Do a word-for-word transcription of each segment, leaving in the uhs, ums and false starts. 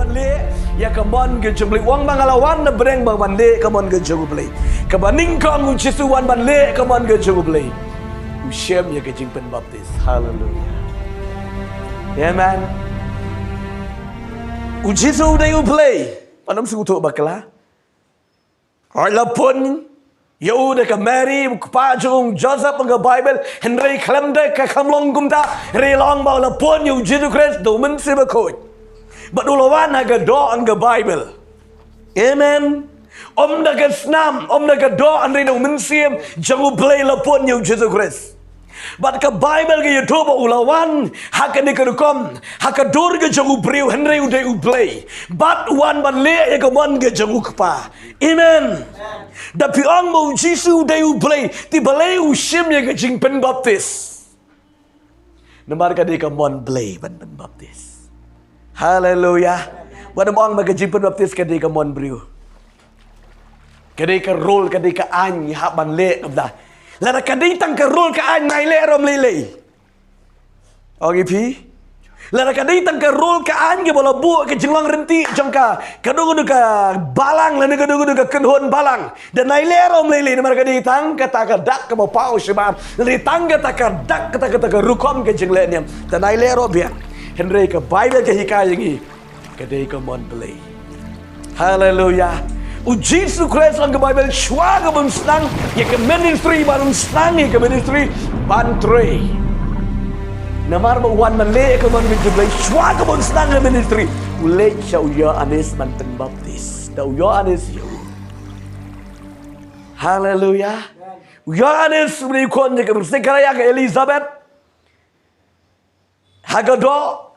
Leh ïa ka mon ka jong U Blei. U ong ba nga la wan na bneng ba ban leh ka mon ka jong U Blei. Kaba nyngkong U Jisu u wan ban leh ka mon ka jong U Blei. U shem ïa ka jingpynbaptis. Haleluya. Amen. U Jisu u dei U Blei. Pynban ym sngewthuh bakla. Hooid, la pun ïa u da ka Mary, u kpa jong u Joseph, ha ka Baibl, hynrei khlem da ka kham long kumta, hynrei la ong ba la pun ïa U Jisu Khrist da U Mynsiem Bakhuid. Bad u la wan ha ka doh, ha ka Baibl. Amen. Ym da ka snam, ym da ka doh, hynrei da U Mynsiem jong U Blei la pun ïa U Jisu Khrist. Bad ka Baibl ka ïathuh ba u la wan ha kane ka rukom, ha ka dur ka jong u briew, hynrei u dei U Blei. Bad u wan ban leh ïa ka mon ka jong U Kpa. Amen. Da phi ong ba U Jisu u dei U Blei, te balei u shem ïa ka jingpynbaptis? Namar ka dei ka mon Blei ban pynbaptis. Haleluya. Wat ym ong ba ka jingpynbaptis ka dei ka mon briew. Ka dei ka rule, ka dei ka aiñ, ngi hap ban leh kumta. Lada ka dei tang ka rule ka aiñ, nai leh ruh ym lei lei. Ong ïa phi. Lada ka dei tang ka rule ka aiñ kaba la buh ka jinglong ryntih jong ka, kano kano ka balang, lane kano kano ka kynhun balang, da nai leh ruh ym lei lei, namar ka dei tang kata ka dak kaba paw shabar, lane tang kata ka dak, kata, kata ka rukom ka jingleh niam, da nai leh ruh biang. Hynrei ka Baibl ka hikai ïa ngi, ka dei ka mon Blei. Haleluya. U Jisu Khrist, ong ka Baibl, shuwa kaba un sdang ïa ka ministry, ban un sdang ïa ka ministry ban trei. Namar ba u wan ban leh ïa ka mon ka jong U Blei, shuwa kaba un sdang ïa ka ministry, u leit sha u Ïoannis ban pynbaptis. Da u Ïoannis ïa u. Haleluya. U Ïoannis u dei u khun jong ka Zekaraiah, ka Elizabeth. Ha ka doh,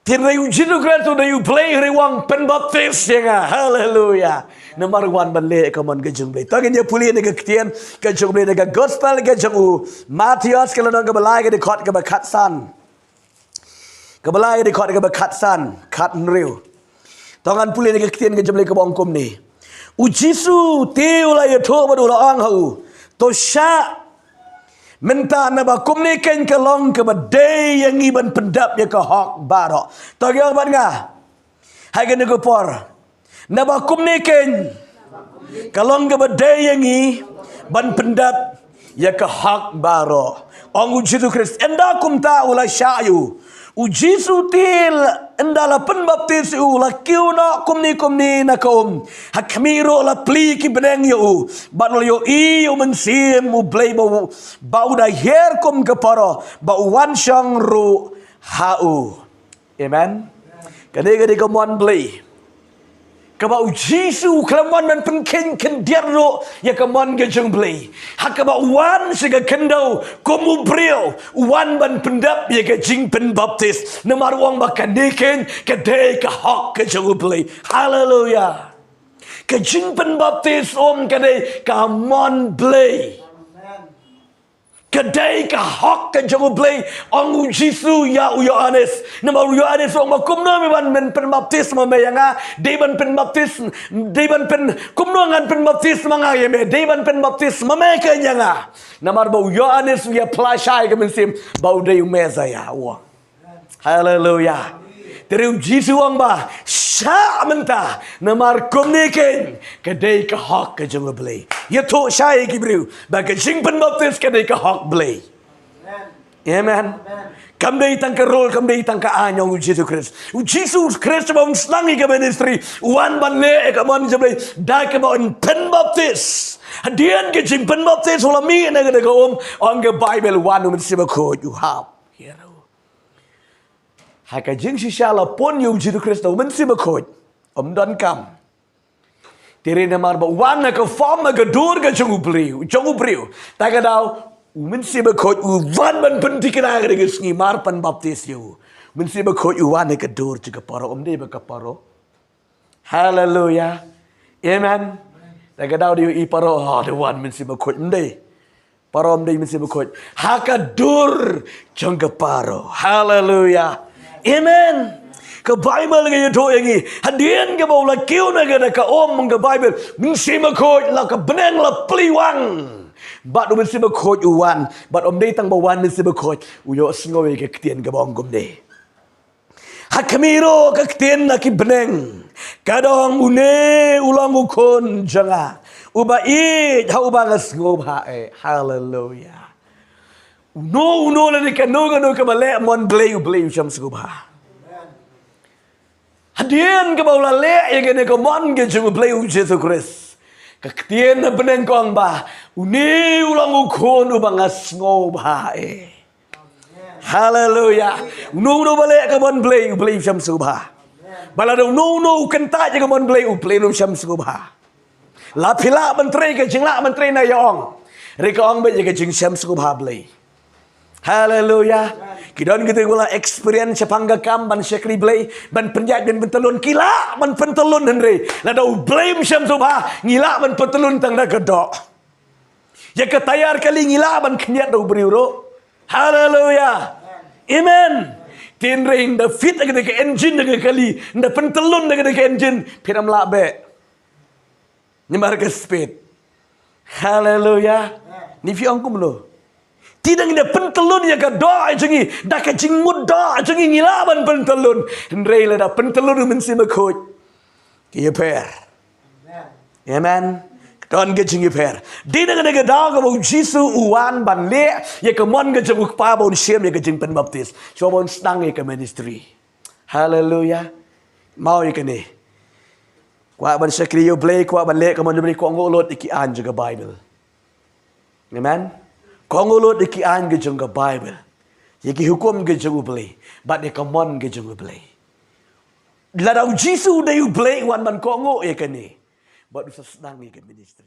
hynrei U Jisu Khrist u dei U Blei, hynrei u ong pynbaptis ïa nga. Haleluya. Namar u wan ban leh ka mon ka jong U Blei. To ngin ïa pule na ka ktien ka jong U Blei na ka gospel ka jong u Mathaios, ka lynnong kaba lai, ka dkhot kaba khatsan. Kaba lai, ka dkhot kaba khatsan, khathynriew. To ngan pule na ka ktien ka jong U Blei kaba ong kumne. U Jisu te u la ïathuh bad u la ong ha u, to shah mynta, naba kumne keiñ ka long kaba dei ïa ngi ban pyndep ïa ka hok baroh. To ïa bad nga. Ha kane ka por, naba kumne keiñ ka long kaba dei ïa ngi ban pyndep ïa ka hok baroh. Ong U Jisu Khrist, ynda kumta u la shah ïa u. U Jisu te ynda la pynbaptis ïa u, la kiew noh kumne kumne na ka um. Ha khmih ruh la plie ki bneng ïa u. Bad u la ïohi ïa U Mynsiem U Blei ba u, ba u da hiar kum ka paro, ba u wan shong ruh ha u. Amen. Kane ka dei ka mon Blei. Kaba U Jisu u khlem wan ban pynkheiñ khyndiat ruh ïa ka mon ka jong U Blei. Ha kaba u wan sha ka khyndew kum u briew, u wan ban pyndep ïa ka jingpynbaptis. Namar u ong ba kane keiñ ka dei ka hok ka jong U Blei. Haleluya. Ka jingpynbaptis um ka dei ka mon Blei. Ka dei ka hok ka jong U Blei, ong U Jisu ïa u Ïoannis. Namar u Ïoannis u ong ba kumno me ban, men pynbaptis ma me ïa nga, dei ban pynbaptis, dei ban pyn, kumno ngan pynbaptis ma nga ïa me, dei ban pynbaptis ma me keiñ ïa nga. Namar ba u Ïoannis u ïa phla shai ka mynsiem ba u dei u Messaïah, u ong. Haleluya. Te U Jisu u ong ba, shah mynta, namar kumne keiñ ka dei ka hok ka jong U Blei. Ïathuh shai ki briew ba ka jingpynbaptis ka dei ka hok Blei. Amen. Kam dei tang ka rule, kam dei tang ka aiñ, ong U Jisu Khrist. U Jisu Khrist ba un sdang ïa ka ministry, u wan ban leh ïa ka mon jong U Blei da kaba un pynbaptis. Hadien ka jingpynbaptis u la mih na ka, na ka um, ong ka Baibl, wan U Mynsiem Bakhuid u hap. Ha ka jingshisha la pun ïa U Jisu Khrist da U Mynsiem Bakhuid, um donkam. Te hynrei namar ba u wan ha ka form, ha ka dur ka jong u briew, jong u briew. Ta ka daw U Mynsiem Bakhuid u wan ban pynthikna ha ka sngi mar pynbaptis ïa u. U Mynsiem Bakhuid u wan ha ka dur jong ka paro, um dei ba ka paro. Haleluya. Amen. Ta ka daw dei i paro, oh, dei wan Mynsiem Bakhuid, ym dei. Paro ym dei Mynsiem Bakhuid. Ha ka dur jong ka paro. Haleluya. Amen. Ka Baibl ka ïathuh ïa ngi, hadien kaba u la kiew na ka, na ka um, ka Baibl, Mynsiem Bakhuid, la ka bneng la plie wang. Bad U Mynsiem Bakhuid u wan, bad ym dei tang ba wan Mynsiem Bakhuid, u ïohsngew ïa ka ktien kaba ong kumne. Ha khmih ruh ka ktien na ki bneng ka ong, une u long u khun jong nga uba ïeit, ha uba nga sngewbha eh. Haleluya. Uno uno lane kano kano kaba leh mon Blei, U Blei u sham sngewbha. Hadien kaba u la leh ïa kane ka mon ka jong U Blei U Jisu Khrist, ka ktien na bneng ka ong ba une u long u khun uba nga sngewbha eh. Haleluya. Uno uno ba leh ka mon Blei, U Blei u sham sngewbha. Ba lada uno uno u kyntait ïa ka mon Blei, U Blei u sham sngewbha. La phi lah ban trei ka jinglah ban trei na ïa ong, hynrei ka ong beit ïa ka jingshem sngewbha Blei. Haleluya. Ki don kita kiba la experience shaphang ka kam ban shakri Blei, ban pynïaid, ban pyntyllun, ki lah ban pyntyllun, hynrei lada U Blei um sham sngewbha, ngi lah ban pyntyllun tang da ka doh. Ïa ka tayar kali ngi lah ban khyndiat da u briew ruh. Haleluya. Amen. Hynrei ynda fit da ka engine da ka kali, ynda pyntyllun da ka engine, phin ym lah beh. Namar ka speed. Haleluya. Ni phi ong kumno? Te ynda ngi da pyntyllun ïa ka doh jong ngi da ka jingmut doh jong ngi, ngi lah ban pyntyllun. Hynrei lada pyntyllun u Mynsiem Bakhuid, ki ïapher. Amen. Don ka jingïapher. Dei na kane ka daw kaba U Jisu u wan ban leh ïa ka mon ka jong U Kpa ba un shim ïa ka jingpynbaptis, shuwa ba un sdang ïa ka ministry. Haleluya. Mao ïa kane. Kwah ban shakri ïa U Blei, kwah ban leh ka mon U Blei, kohnguh lut ïa ki aiñ jong ka Baibl. Amen. Kohnguh lut ïa ki aiñ ka jong ka Baibl, ïa ki hukum ka jong U Blei bad ïa ka mon ka jong U Blei. Lada U Jisu u dei U Blei, u wan ban kohnguh ïa kane bad u sa sdang ïa ka ministry.